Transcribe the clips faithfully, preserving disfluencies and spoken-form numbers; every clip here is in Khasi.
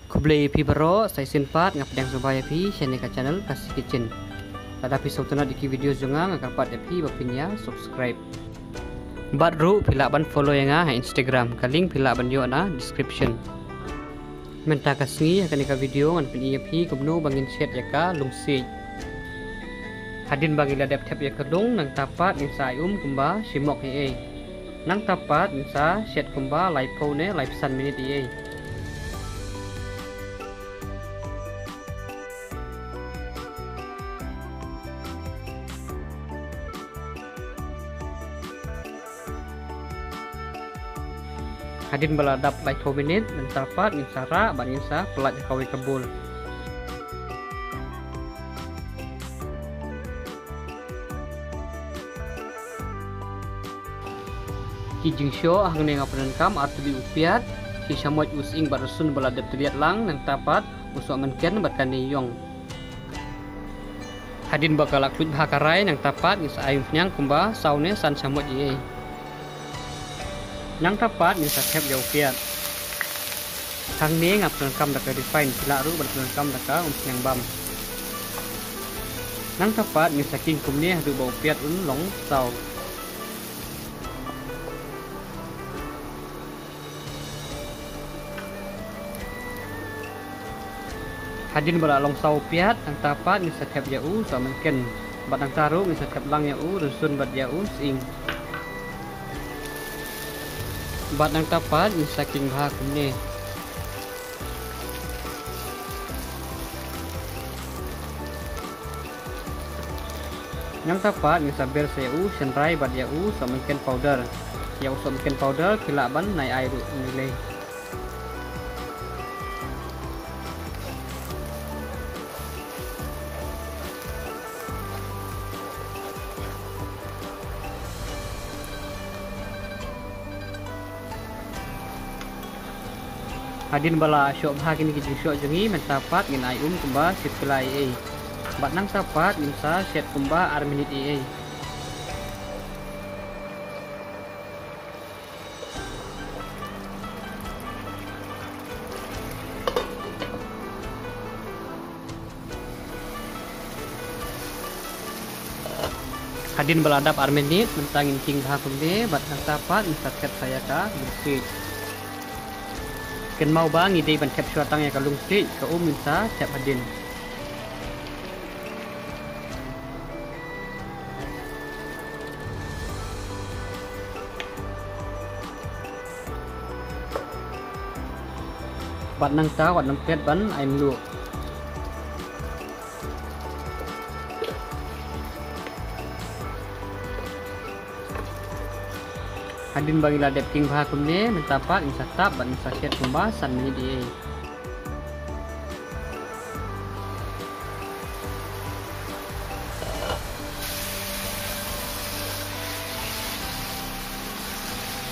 Khublei ïa phi baroh, sa shisien pat nga pdiang sngewbha ïa phi sha kane ka channel Khasi Kitchen. Lada phi sngewtynnat ïa ki video jong nga, nga kyrpad ïa phi ba phin ïa subscribe. Bad ruh phi lah ban follow ïa nga ha Instagram, ka link phi lah ban ïoh na description. Mynta ka sngi ha kane ka video ngan pyni ïa phi kumno ba ngin shet ïa ka lungsiej. Hadien ba ngi la dep thep ïa ka lung, nangta pat ngin sa ai um kumba shi mok ei ei. Nangta pat ngin sa shet kumba laiphew ne laiphew san minit ei ei. Hadien ba la dap laiphew minit, nangta pat ngin sa rah bad ngin sa pyllait ha kawei ka bowl. Ki jingshoh hangne nga pyndonkam ar tylli u piat, shi shamoit u sying bad rynsun ba la dep tylliat lang, nangta pat u sohmynken bad kane ïong. Hadien ba ka la khluit bha ka rai, nangta pat ngin sa ai umphniang kumba saw ne san shamoit ei ei. Nangta pat ngin sa thep ïa u piat. Hangne nga pyndonkam da ka refined, phi lah ruh ban pyndonkam da ka umphniang bam. Nangta pat ngin sa king kumne haduh ba u piat un long saw. Hadien ba la long saw u piat, nangta pat ngin sa thep ïa u sohmynken. Bad nangta ruh ngin sa thep lang ïa u rynsun bad ïa u sying. Bad nangta pat ngin sa king bha kumne. Nangta pat ngin sa ber sa ïa u shynrai bad ïa u sohmynken powder. Ïa u sohmynken powder phi lah ban nai ai ruh, ym lei. Hadien ba la shoh bha kine ki jingshoh jong ngi, mynta pat ngin ai um kumba shi pla ei ei. Bad nangta pat ngin sa shet kumba ar minit ei ei. Hadien ba la dap ar minit, mynta ngin king bha kumne, bad nangta pat ngin sa thep sa ïa ka lungsiej. Kynmaw ba ngi dei ban thep shuwa tang ïa ka lungsiej, ka um ngin sa thep hadien. Bad nangta wat nym klet ban ai mluh. Hadien ba ngi la dep king bha kumne, mynta pat ngin sa tap bad ngin sa shet kumba san minit ei ei.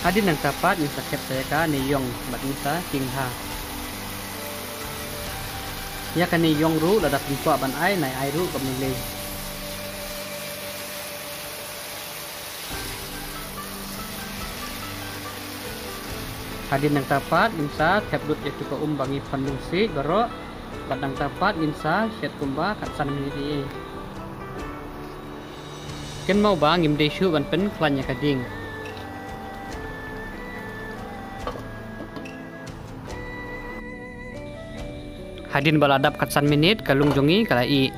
Hadien nangta pat ngin sa thep sa ïa kane ïong bad ngin sa king bha. Ïa kane ïong ruh lada phin kwah ban ai, nai ai ruh kam lei. Hadien nangta pat ngin sa thep lut ïa tu ka um ba ngi pynlungsiej baroh, bad nangta pat ngin sa shet kumba khatsan minit ei ei. Kynmaw ba ngim dei shuh ban pynkhlaiñ ïa ka dieng. Hadien ba la dap khatsan minit, ka lung jong ngi ka la ih.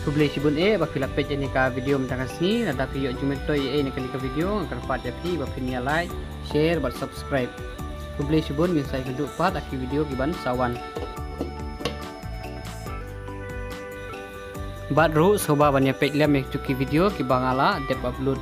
Khublei shibun eh ba phi la peit ïa kane ka video mynta ka sngi, lada phi ïoh jingmyntoi ei ei na kane ka video, nga kyrpad ïa phi ba phin ïa like, share bad subscribe. Khublei shibun, ngin sa ïakynduh pat ha ki video ki ban sa wan. Bad ruh sngewbha ban ïa peit lem ïa kitu ki video kiba nga la dep upload.